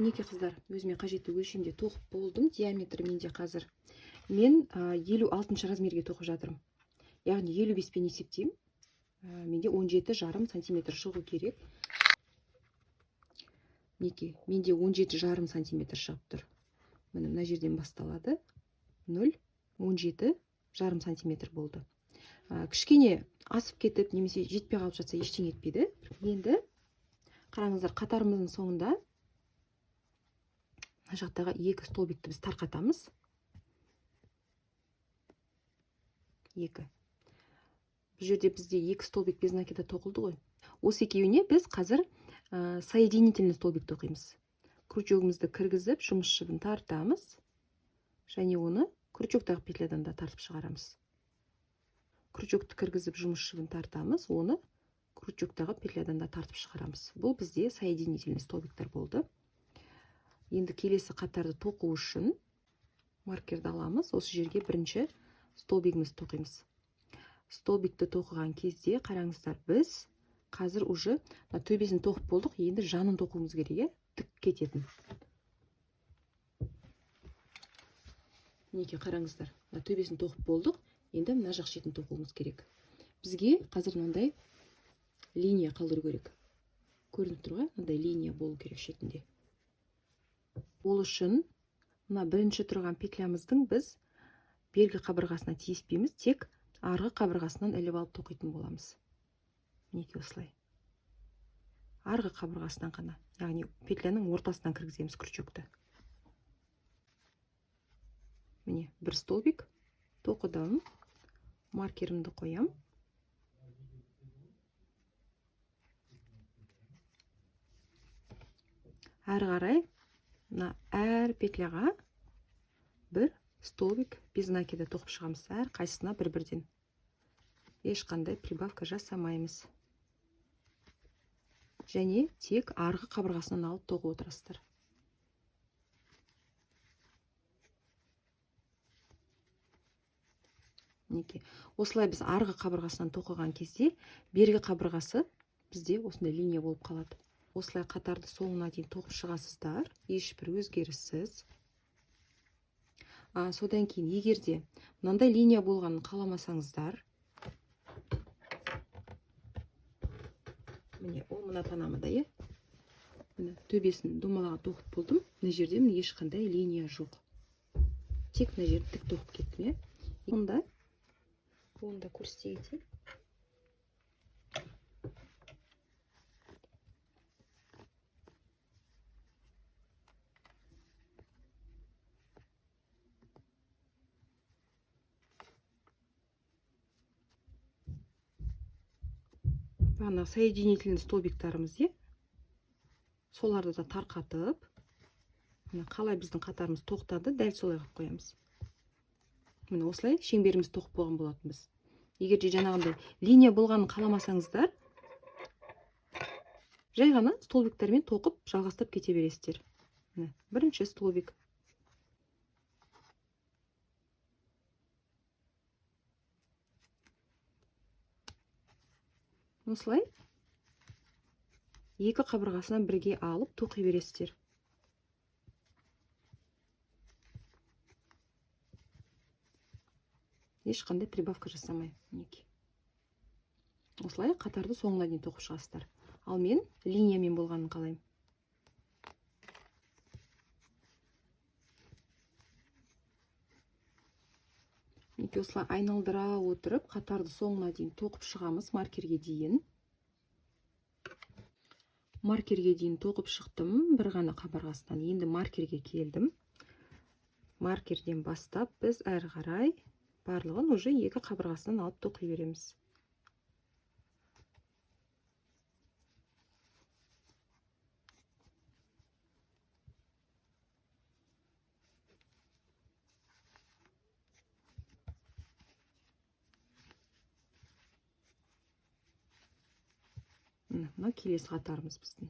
Мінекей, қыздар, өзіме қажетті өлшемде тоқып болдым. Диаметрі менде қазір мен 56 размерге тоқып жатырмын. Яғни 55-пен есептеймін. Менде 17,5 сантиметр шығу керек. Мінекей, менде 17,5 сантиметр шығып тұр. Міне, мына жерден басталады. 0, 17,5 сантиметр болды. Кішкене асып кетіп, немесе жетпей қалып жатса ештеңе етпейді. Енді қараңыздар, қатарымыздың соңында мына жақтағы екі столбикті біз тарқатамыз. 2. Бұл жерде бізде екі столбик без накида тоқылды ғой. Осы екеуіне біз қазір соединительный столбик тоқимыз. Крючогымызды кіргізіп, жұмыс жібін тартамыз және оны крючоктағы петлядан да тартып шығарамыз. Крючокты кіргізіп, жұмыс жібін тартамыз, оны крючоктағы петлядан да тартып шығарамыз. Бұл бізде соединительный столбиктер болды. Енді келесі қатарды тоқу үшін маркерді аламыз. Осы жерге бірінші столбигімізді тоқимыз. Столбикті тоқыған кезде қараңыздар, біз қазір уже мына төбесін тоқып болдық, енді жанын тоқуымыз керек, иә? Тік кететін. Мінекей, қараңыздар, мына төбесін тоқып болдық, енді мына жақ шетін тоқуымыз керек. Бізге қазір мынандай линия қалдыру керек. Көрініп тұр ғой, мынандай линия болу керек шетінде. Ол үшін мына бірінші тұрған петлямыздың біз бергі қабырғасына тиіспейміз, тек арғы қабырғасынан іліп алып тоқитын боламыз. Мінекей осылай. Арғы қабырғасынан ғана, яғни петляның ортасынан кіргіземіз крючокты. Міне, бір столбик тоқыдым, маркерімді қоям. Әрі қарай мына әр петляға бір столбик без накида тоқып шығамыз. Әр қайсысына бір-бірден. Ешқандай прибавка жасамаймыз. Және тек арғы қабырғасынан алып тоқып отырасыздар. Мінекей, осылай біз арғы қабырғасынан тоқыған кезде бергі қабырғасы бізде осындай линия болып қалады. Осылай қатарды соңына дейін тоқып шығасыздар, ешбір өзгеріссіз. Содан кейін егер де мынандай линия болғанын қаламасаңыздар, міне, ол мына панамада, иә? Міне, төбесін домалаға тоқып болдым. Мына жерде міне ешқандай линия жоқ. Тек мына жерді тік тоқып кеттім, иә? Онда, оны да көрсете кетейін. Ана соединительный столбиктарымыз, иә? Соларды да тарқатып, мына қалай біздің қатарымыз тоқтады, дәл солай қылып қоямыз. Міне, осылай шеңберіміз тоқып болған болатынбыз. Егер де жаңағындай линия болғанын қаламасаңыздар, жай ғана столбиктермен тоқып жалғастырып кете бересіздер. Міне, бірінші столбик. Осылай екі қабырғасынан бірге алып тоқи бересіздер. Ешқандай прибавка жасамай, мінекей. Осылай қатарды соңына дейін тоқып шығасыздар. Ал мен линиямен болғанын қалаймын. Мінекей, осылай айналдыра отырып қатарды соңына дейін тоқып шығамыз маркерге дейін. Маркерге дейін тоқып шықтым бір ғана қабырғасынан. Енді маркерге келдім. Маркерден бастап біз әрі қарай барлығын уже екі қабырғасынан алып тоқи береміз. Міне, мына келесі қатарымыз біздің.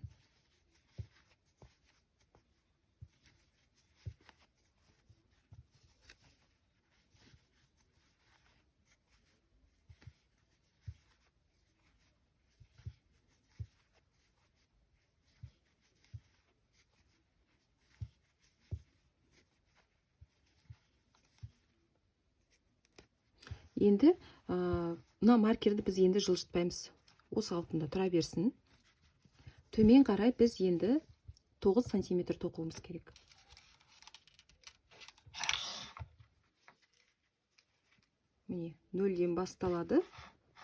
Енді мына маркерді біз енді жылжытпаймыз, осы қалпында тұра берсін. Төмен қарай біз енді 9 сантиметр тоқуымыз керек. Міне, 0-ден басталады.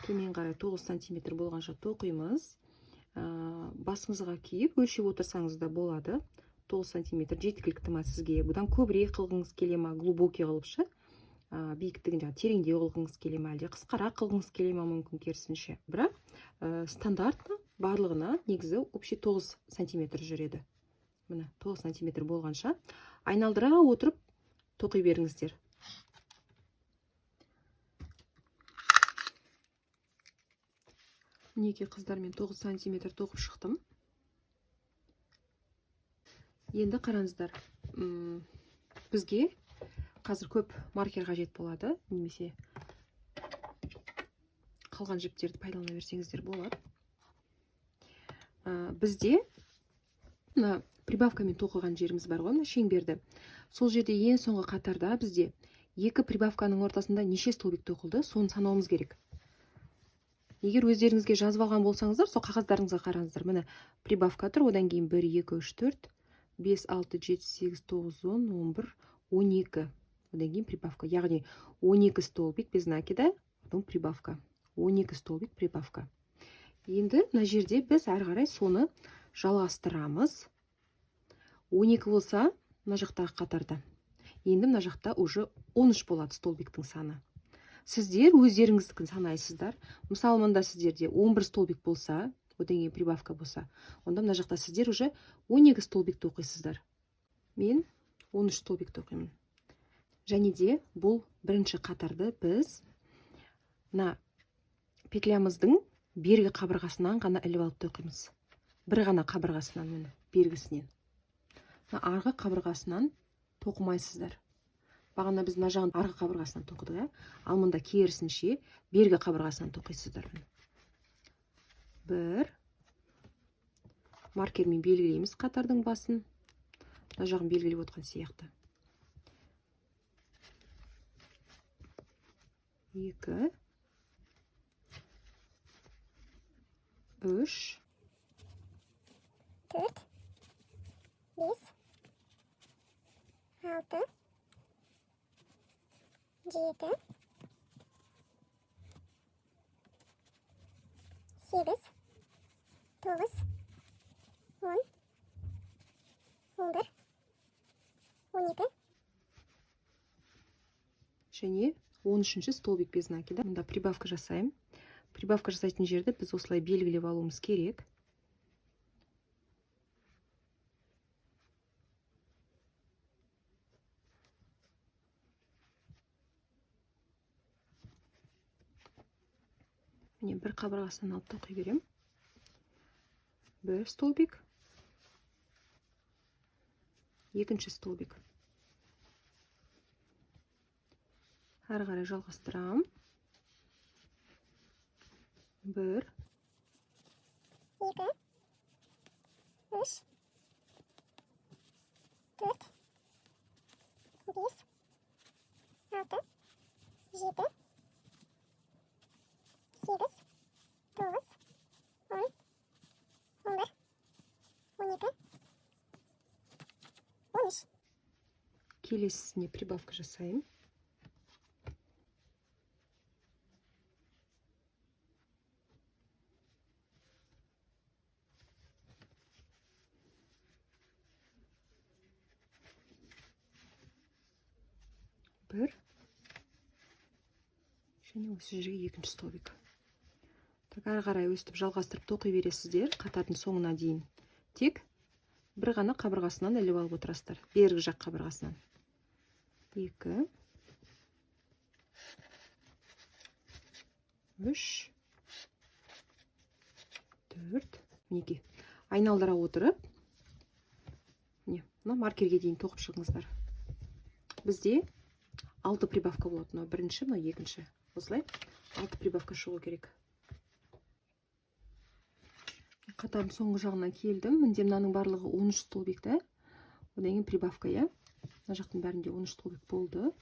Төмен қарай 9 сантиметр болғанша тоқимыз. Басыңызға киіп өлшеп отырсаңыз да болады. 9 сантиметр жеткілікті ма сізге? Бұдан көбірек қылғыңыз келе ма, глубокий қылып ше? Биіктігін жаңа тереңдеу қылғыңыз келе ма, әлде қысқарақ қылғыңыз келе ма, мүмкін керісінше. Бірақ стандартты барлығына негізі общий 9 сантиметр жүреді. Міне, 9 сантиметр болғанша айналдыра отырып тоқи беріңіздер. Мінекей, қыздар, мен 9 сантиметр тоқып шықтым. Енді қараңыздар, бізге қазір көп маркер қажет болады, немесе қалған жіптерді пайдалана берсеңіздер болады. Бізде мына прибавкамен тоқыған жеріміз бар ғой, мына шеңберді. Сол жерде ең соңғы қатарда бізде екі прибавканың ортасында неше столбик тоқылды, соны санауымыз керек. Егер өздеріңізге жазып алған болсаңыздар, сол қағаздарыңызға қараңыздар. Міне, прибавка тұр, одан кейін 1, 2, 3, 4, 5, 6, 7, 8, 9, 10, 11, 12. Одан кейін прибавка. Яғни 12 столбик без накида, потом прибавка. 12 столбик прибавка. Енді мына жерде біз әрі қарай соны жалғастырамыз. 12 болса, мына жақтағы қатарда. Енді мына жақта уже 13 болады столбиктің саны. Сіздер өздеріңіздікін санайсыздар. Мысалы, мында сіздерде 11 столбик болса, одан кейін прибавка болса, онда мына жақта сіздер уже 12 столбик тоқисыздар. Мен 13 столбик тоқимын. Және де бұл бірінші қатарды біз мына петлямыздың бергі қабырғасынан ғана іліп алып тоқимыз. Бір ғана қабырғасынан, міне, бергісінен. Мына арғы қабырғасынан тоқымайсыздар. Бағана біз мына жағын арғы қабырғасынан тоқыдық, иә? Ал мында керісінше бергі қабырғасынан тоқисыздар. Бір маркермен белгілейміз қатардың басын. Мына жағын белгілеп отқан сияқты. 2, 3, 4, 5, 6, 7, 8, 9, 10, 11, 12. Және 13-ші столбик без накида. Мында прибавка жасаймын. Прибавка жасайтын жерді біз осылай белгілеп алуымыз керек. Міне, бір қабырғасынан алып тоқи беремін. Бір столбик, екінші столбик. Әрі қарай жалғастырамын. 1, 2, 3, 4, 5, 6, 7, 8, 9, 10, 11, 12, 13. Келесісіне прибавка жасаймын. Бір. Және осы жерге екінші столбик. Так, әрі қарай өстіп жалғастырып тоқи бересіздер қатардың соңына дейін. Тек бір ғана қабырғасынан іліп алып отырасыздар. Бергі жақ қабырғасынан. 2, 3, 4. Мінекей. Айналдыра отырып, міне, мына маркерге дейін тоқып шығыңыздар. Бізде 6 прибавка болады. Мынау бірінші, мынау екінші. Осылай 6 прибавка шығу керек. Қатардың соңғы жағына келдім. Мінде мынаның барлығы 13 столбик та. Одан кейін прибавка, иә. Мына жақтың бәрінде 13 столбик болды.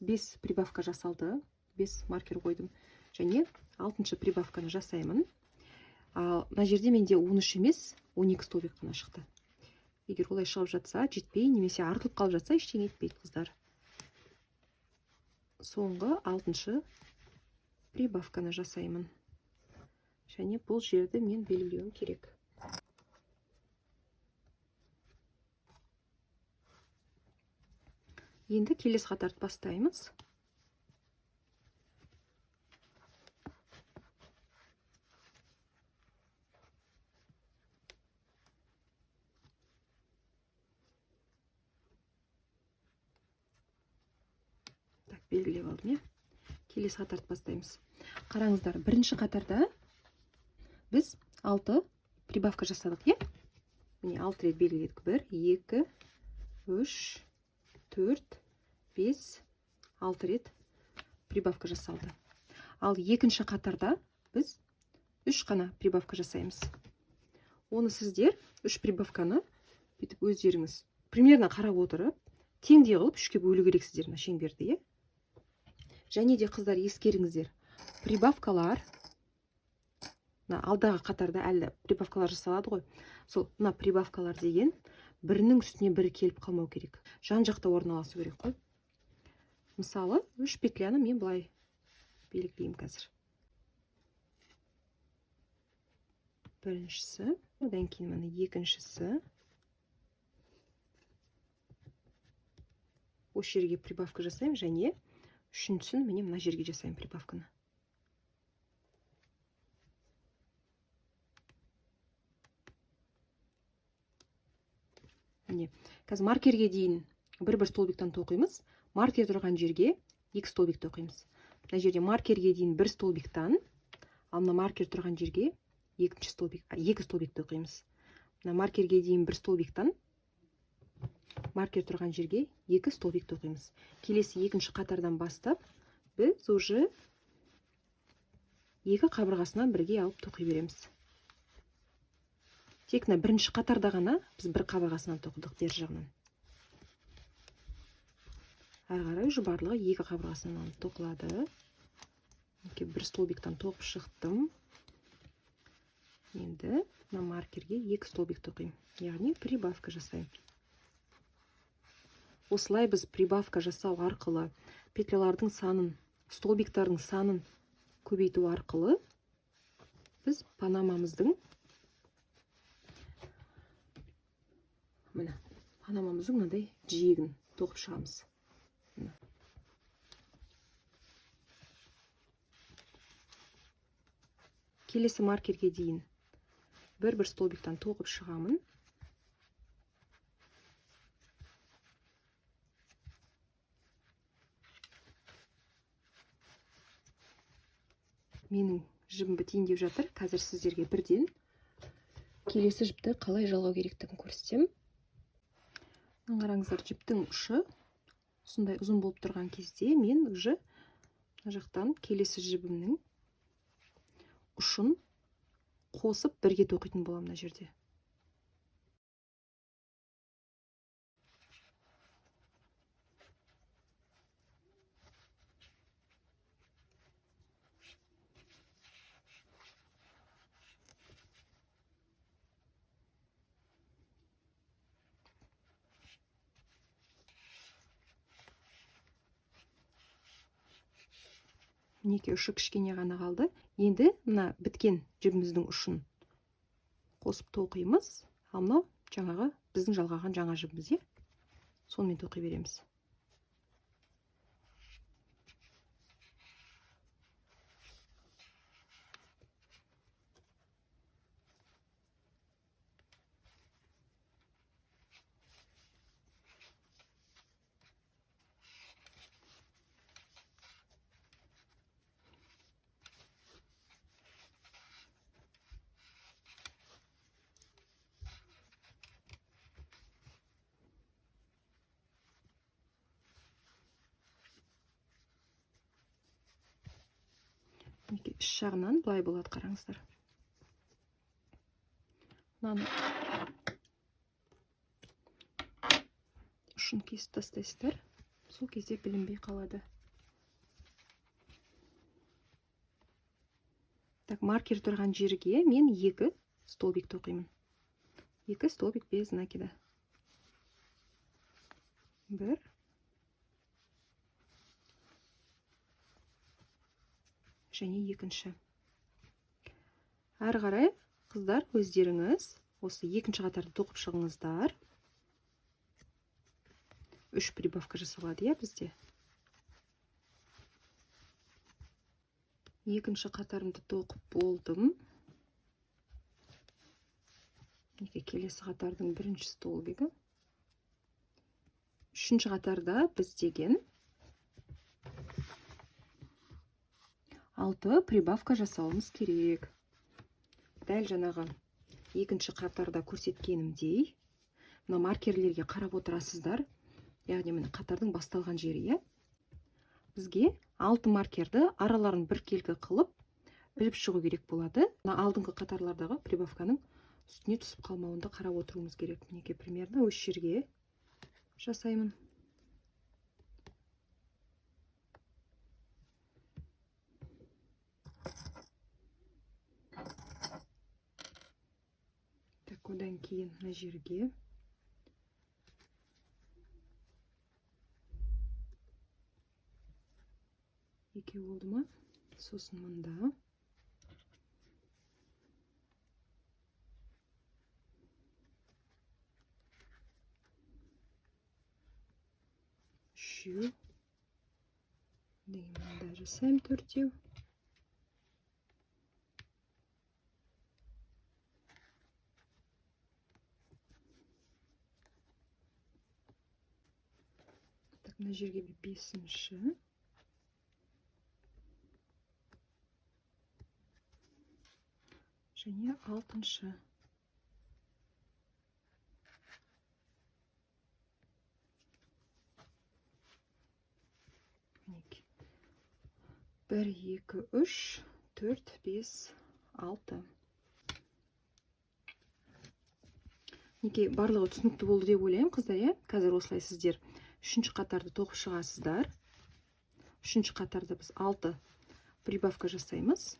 5 прибавка жасалды. 5 маркер қойдым. Және 6-шы прибавканы жасаймын. Ал мына жерде менде 13 емес, 12 столбик қана шықты. Егер олай шығып жатса, жетпей немесе артылып қалып жатса, ештеңе етпейді, қыздар. Соңғы 6-шы прибавканы жасаймын. Және бұл жерді мен белгілеуім керек. Енді келесі қатарды бастаймыз. Так, белгілеп алдым, иә. Келесі қатарды бастаймыз. Қараңыздар, бірінші қатарда біз 6 прибавка жасадық, иә? Міне 6 рет белгіледік. 1, 2, 3, 4, 5, 6 рет прибавка жасалды. Ал екінші қатарда біз 3 қана прибавка жасаймыз. Оны сіздер 3 прибавканы бүйтіп өздеріңіз примерно қарап отырып, теңдей қылып 3-ке бөлу керексіздер мына шеңберді, иә? Және де қыздар ескеріңіздер, прибавкалар мына алдағы қатарда әлі прибавкалар жасалады ғой. Сол мына прибавкалар деген бірінің үстіне бірі келіп қалмау керек. Жан жақта орналасу керек қой. Мысалы, 3 петляны мен былай белгілеймін қазір. Біріншісі, одан кейін міне екіншісі. Осы жерге прибавка жасаймын және үшіншісін міне мына жерге жасаймын прибавканы. Міне, қазір маркерге дейін бір-бір столбиктан тоқимыз. Маркер тұрған жерге 2 столбик тоқимыз. Мына жерде маркерге дейін бір столбиктан, ал мына маркер тұрған жерге екінші столбик, 2 столбик тоқимыз. Мына маркерге дейін бір столбиктан, маркер тұрған жерге 2 столбик тоқимыз. Келесі екінші қатардан бастап біз уже 2 қабырғасынан бірге алып тоқи береміз. Тек мына бірінші қатарда ғана біз бір қабырғасынан тоқыдық бер жағынан. Әрі қарай уже барлығы 2 қабырғасынан алып тоқылады. Мінекей бір столбиктан тоқып шықтым. Енді мына маркерге 2 столбик тоқимын, яғни прибавка жасаймын. Осылай біз прибавка жасау арқылы петлялардың санын, столбиктардың санын көбейту арқылы біз панамамыздың міне панамамыздың мынандай жиегін тоқып шығамыз. Міне. Келесі маркерге дейін бір-бір столбиктан тоқып шығамын. Менің жібім бітейін деп жатыр. Қазір сіздерге бірден келесі жіпті қалай жалғау керектігін көрсетемін. Қараңыздар, жіптің ұшы осындай ұзын болып тұрған кезде мен уже мына жақтан келесі жібімнің ұшын қосып бірге тоқитын боламын мына жерде. Мінекей ұшы кішкене ғана қалды. Енді мына біткен жібіміздің ұшын қосып тоқимыз. Ал мынау жаңағы біздің жалғаған жаңа жібіміз, иә? Сонымен тоқи береміз. Мінекей іш жағынан былай болады, қараңыздар. Мынаны ұшын кесіп тастайсыздар, сол кезде білінбей қалады. Так, маркер тұрған жерге мен 2 столбик тоқимын. 2 столбик без накида. 1 және екінші. Әрі қарай қыздар өздеріңіз осы екінші қатарды тоқып шығыңыздар. 3 прибавка жасалады, иә, бізде. Екінші қатарымды тоқып болдым. Мінекей, келесі қатардың бірінші столбигі. Үшінші қатарда біз деген 6 прибавка жасауымыз керек. Дәл жаңағы екінші қатарда көрсеткенімдей, мына маркерлерге қарап отырасыздар. Яғни міне қатардың басталған жері, иә. Бізге 6 маркерді араларын біркелкі қылып іліп шығу керек болады. Мына алдыңғы қатарлардағы прибавканың үстіне түсіп қалмауын да қарап отыруымыз керек. Мінекей, примерно осы жерге жасаймын. Так, одан кейін мына жерге екеу болды ма? Сосын мында. Үшеу. Одан кейін мында жасаймын төртеу. Так, мына жерге бесінші. Және алтыншы. Мінекей. 1, 2, 3, 4, 5, 6. Мінекей, барлығы түсінікті болды деп ойлаймын, қыздар, иә? Қазір осылай сіздер үшінші қатарды тоқып шығасыздар. Үшінші қатарда біз 6 прибавка жасаймыз.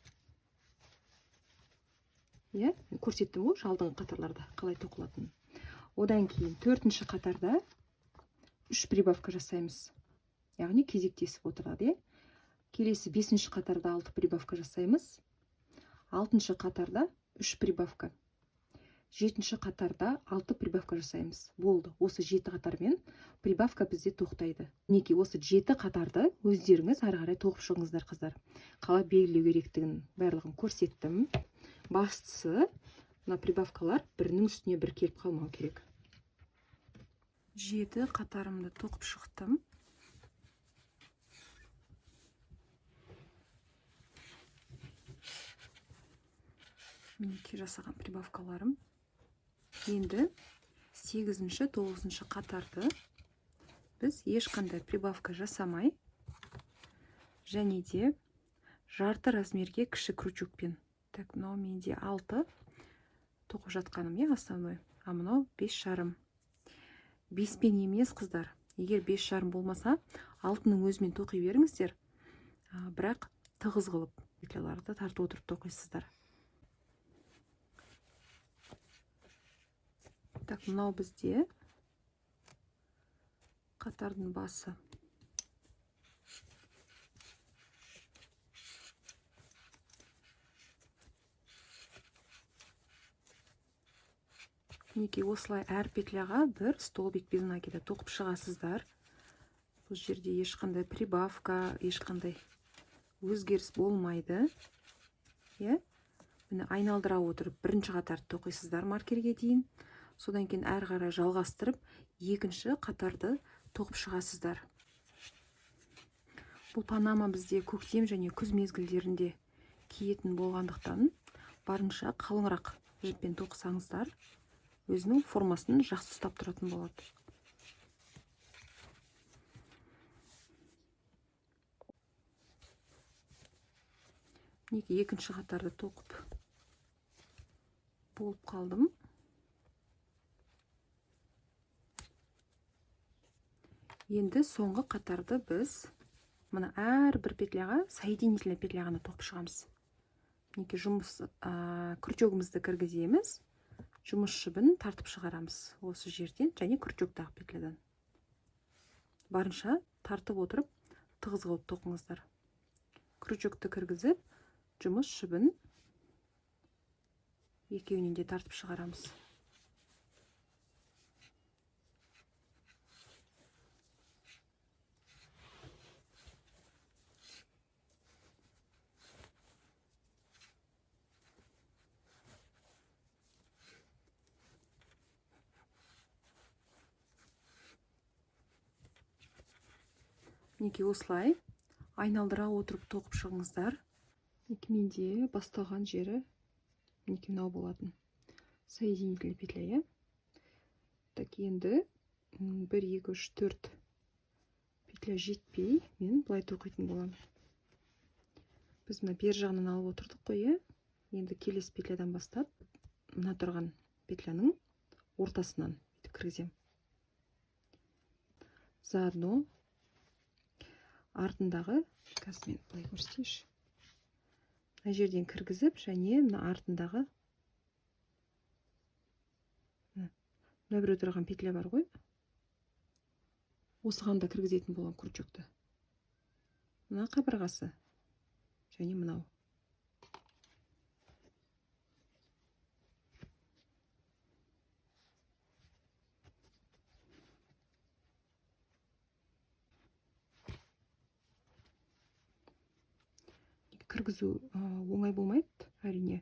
Иә, көрсеттім ғой алдыңғы қатарларда қалай тоқылатынын. Одан кейін төртінші қатарда 3 прибавка жасаймыз. Яғни кезектесіп отырады, иә? Келесі бесінші қатарда 6 прибавка жасаймыз. Алтыншы қатарда 3 прибавка. Жетінші қатарда 6 прибавка жасаймыз. Болды. Осы 7 қатармен прибавка бізде тоқтайды. Мінекей, осы 7 қатарды өздеріңіз ары қарай тоқып шығыңыздар, қыздар. Қалай белгілеу керектігін барлығын көрсеттім. Бастысы, мына прибавкалар бірінің үстіне бір келіп қалмау керек. 7 қатарымды тоқып шықтым. Мінекей жасаған прибавкаларым. Енді сегізінші, тоғызыншы қатарды біз ешқандай прибавка жасамай және де жарты размерге кіші крючокпен. Так, мынау менде 6 тоқып жатқаным, иә, основной, а мынау бес жарым. Беспен емес, қыздар. Егер бес жарым болмаса, алтының өзімен тоқи беріңіздер. Бірақ тығыз қылып петляларды тартып отырып тоқисыздар. Так, мынау бізде қатардың басы. Мінекей, осылай әр петляға бір столбик без накида тоқып шығасыздар. Бұл жерде ешқандай прибавка, ешқандай өзгеріс болмайды. Иә? Міне, айналдыра отырып бірінші қатарды тоқисыздар маркерге дейін. Содан кейін әрі қарай жалғастырып екінші қатарды тоқып шығасыздар. Бұл панама бізде көктем және күз мезгілдерінде киетін болғандықтан барынша қалыңырақ жіппен тоқысаңыздар, өзінің формасын жақсы ұстап тұратын болады. Мінекей, екінші қатарды тоқып болып қалдым. Енді соңғы қатарды біз мына әрбір петляға соединительный петля ғана тоқып шығамыз. Мінекей, жұмыс крючогымызды кіргіземіз, жұмыс жібін тартып шығарамыз осы жерден және крючоктағы петлядан. Барынша тартып отырып тығыз қылып тоқыңыздар. Крючокты кіргізіп, жұмыс жібін екеуінен де тартып шығарамыз. Мінекей, осылай айналдыра отырып тоқып шығыңыздар. Мінекей, менде басталған жері мінекей мынау болатын. Соединительный петля, иә? Так, енді 1, 2, 3, 4 петля жетпей мен былай тоқитын боламын. Біз мына бер жағынан алып отырдық қой, иә? Енді келесі петлядан бастап мына тұрған петляның ортасынан бүйтіп кіргіземін. Заодно артындағы, қазір мен былай көрсетейінші. Мына жерден кіргізіп, және мына артындағы мына біреу тұрған петля бар ғой, осыған да кіргізетін боламын крючокты. Мына қабырғасы және мынау. Кіргізу оңай болмайды, әрине.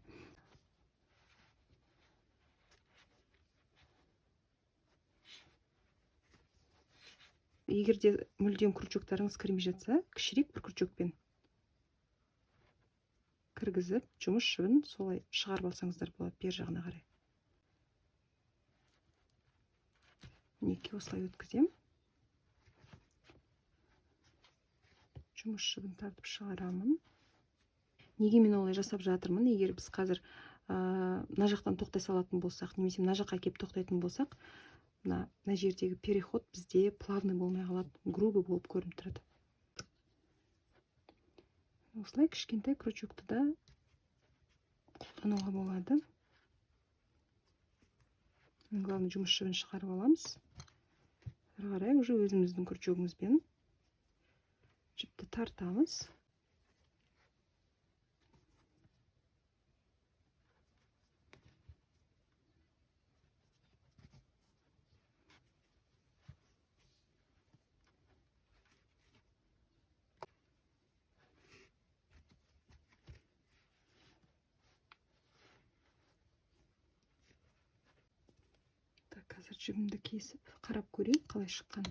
Егер де мүлдем крючоктарыңыз кірмей жатса, кішірек бір крючокпен кіргізіп, жұмыс жібін солай шығарып алсаңыздар болады бер жағына қарай. Мінекей, осылай өткіземін. Жұмыс жібін тартып шығарамын. Неге мен олай жасап жатырмын? Егер біз қазір мына жақтан тоқтай салатын болсақ, немесе мына жаққа келіп тоқтайтын болсақ, мына жердегі переход бізде плавный болмай қалады, грубый болып көрініп тұрады. Осылай кішкентай крючокты да қолдануға болады. Главное, жұмыс жібін шығарып аламыз. Әрі қарай уже өзіміздің крючогымызбен жіпті тартамыз. Қазір жібімді кесіп, қарап көрейін қалай шыққан.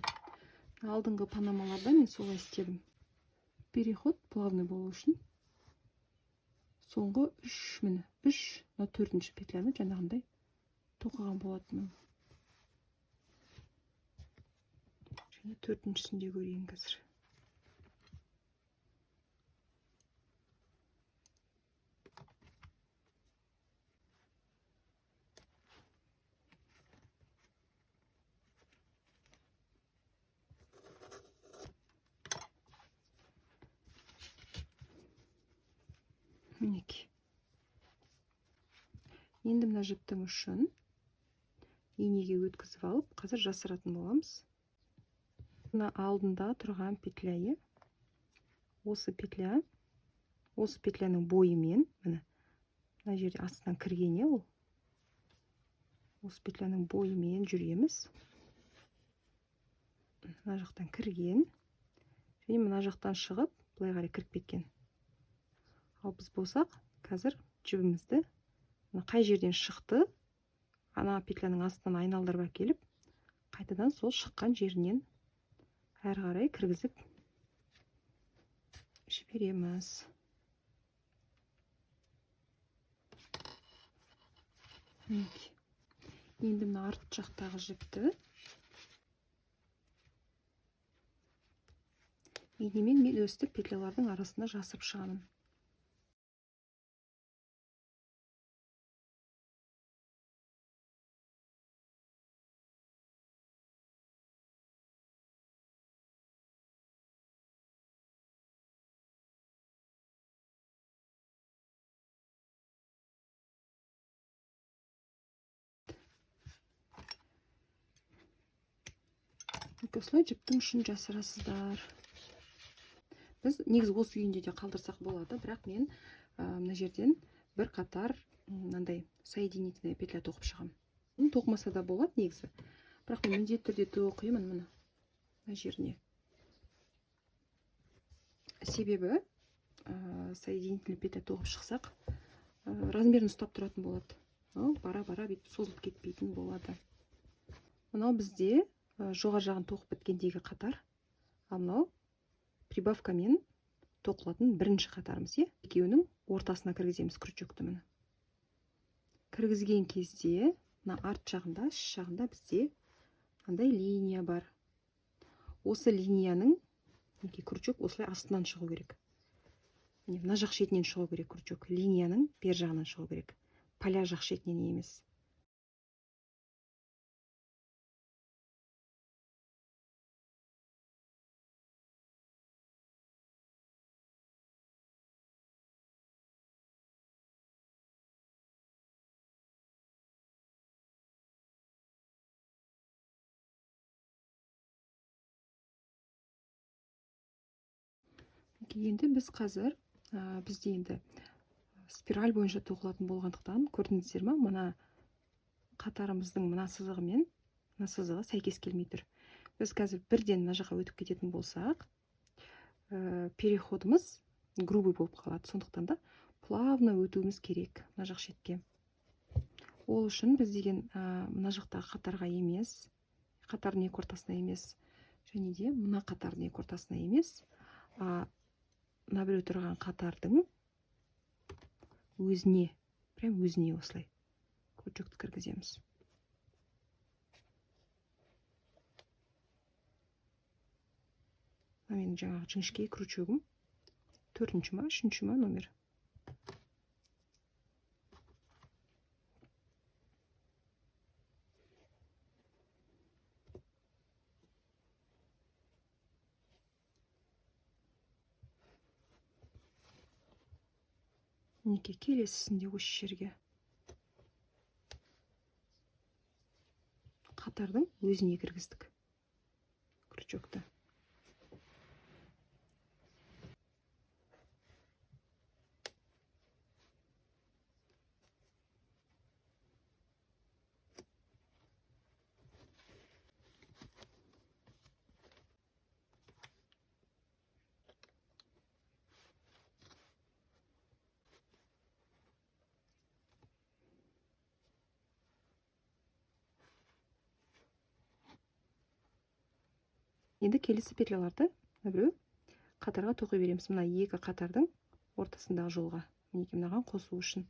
Алдыңғы панамаларда мен солай істедім. Переход плавный болу үшін соңғы 3, міне, 3, мына төртінші петляны жаңағындай тоқыған болатынмын. Және төртіншісін де көрейін қазір. Мінекей. Енді мына жіптің ұшын инеге өткізіп алып, қазір жасыратын боламыз. Мына алдында тұрған петля, осы петля, осы петляның бойымен, міне, мына жерде астынан кірген, ол. Осы петляның бойымен жүреміз. Мына жақтан кірген, және мына жақтан шығып, былай қарай кіріп кеткен. Ал біз болсақ, қазір жібімізді мына қай жерден шықты, ана петляның астынан айналдырып әкеліп, қайтадан сол шыққан жерінен әрі қарай кіргізіп жібереміз. Мінекей. Енді мына арт жақтағы жіпті инемен мен өстіп петлялардың арасына жасырып шығамын. Осылай жіптің ұшын жасырасыздар. Біз негізі осы күйінде де қалдырсақ болады, бірақ мен мына жерден бір қатар мынандай соединительная петля тоқып шығамын. Бұны тоқымаса да болады негізі, бірақ мен міндетті түрде тоқимын мына жеріне. Себебі соединительный петля тоқып шықсақ, размерін ұстап тұратын болады. Ол бара-бара бүйтіп созылып кетпейтін болады. Мынау бізде жоғары жағын тоқып біткендегі қатар, ал мынау прибавкамен тоқылатын бірінші қатарымыз, иә? Екеуінің ортасына кіргіземіз крючокты міне. Кіргізген кезде мына арт жағында, іш жағында бізде мынандай линия бар. Осы линияның мінекей крючок осылай астынан шығу керек. Міне мына жақ шетінен шығу керек крючок, линияның бер жағынан шығу керек, поля жақ шетінен емес. Енді біз қазір, бізде енді спираль бойынша тоқылатын болғандықтан, көрдіңіздер ме, мына қатарымыздың мына сызығы мен мына сызығы сәйкес келмей тұр. Біз қазір бірден мына жаққа өтіп кететін болсақ, переходымыз грубый болып қалады. Сондықтан да плавно өтуіміз керек мына жақ шетке. Ол үшін біз деген, мына жақтағы қатарға емес, қатардың екі ортасына емес, және де мына қатардың екі ортасына емес, мына біреу тұрған қатардың өзіне, прям өзіне осылай крючокты кіргіземіз. Мына менің жаңағы жіңішке крючогым төртінші ма, үшінші ма номер. Мінекей келесісінде осы жерге қатардың өзіне кіргіздік крючокты. Енді келесі петляларды біреу қатарға тоқи береміз. Мына екі қатардың ортасындағы жолға, мінекей мынаған қосу үшін.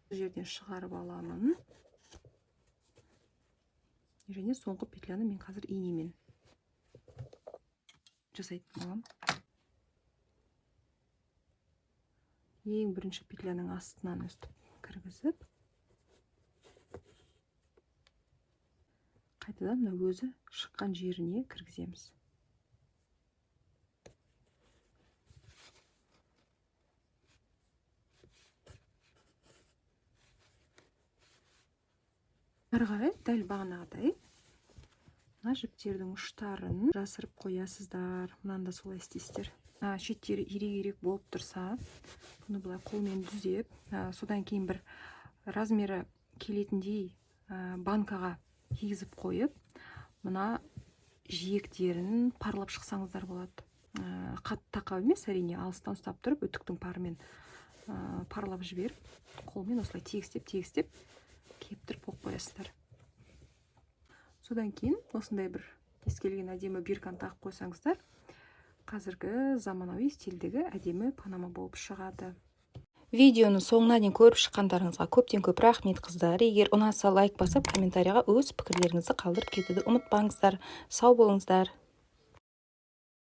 Бұл жерден шығарып аламын. Және соңғы петляны мен қазір инемен жасайтын боламын. Ең бірінші петляның астынан өстіп кіргізіп, қайтадан мына өзі шыққан жеріне кіргіземіз. Ары қарай дәл бағанағыдай мына жіптердің ұштарын жасырып қоясыздар. Мынаны да солай істейсіздер. Шеттері ирек-ирек болып тұрса, бұны былай қолмен түзеп, содан кейін бір размері келетіндей, банкаға кигізіп қойып, мына жиектерін парлап шықсаңыздар болады. Қатты тақау емес, әрине, алыстан ұстап тұрып, үтіктің парымен, парлап жіберіп, қолмен осылай тегістеп-тегістеп кептіріп қойып қоясыздар. Содан кейін осындай бір кез келген әдемі бирканы тағып қойсаңыздар, қазіргі заманауи стильдегі әдемі панама болып шығады. Видеоны соңына дейін көріп шыққандарыңызға көптен көп рахмет, қыздар. Егер ұнаса лайк басып, комментарийға өз пікірлеріңізді қалдырып кетуді ұмытпаңыздар. Сау болыңыздар.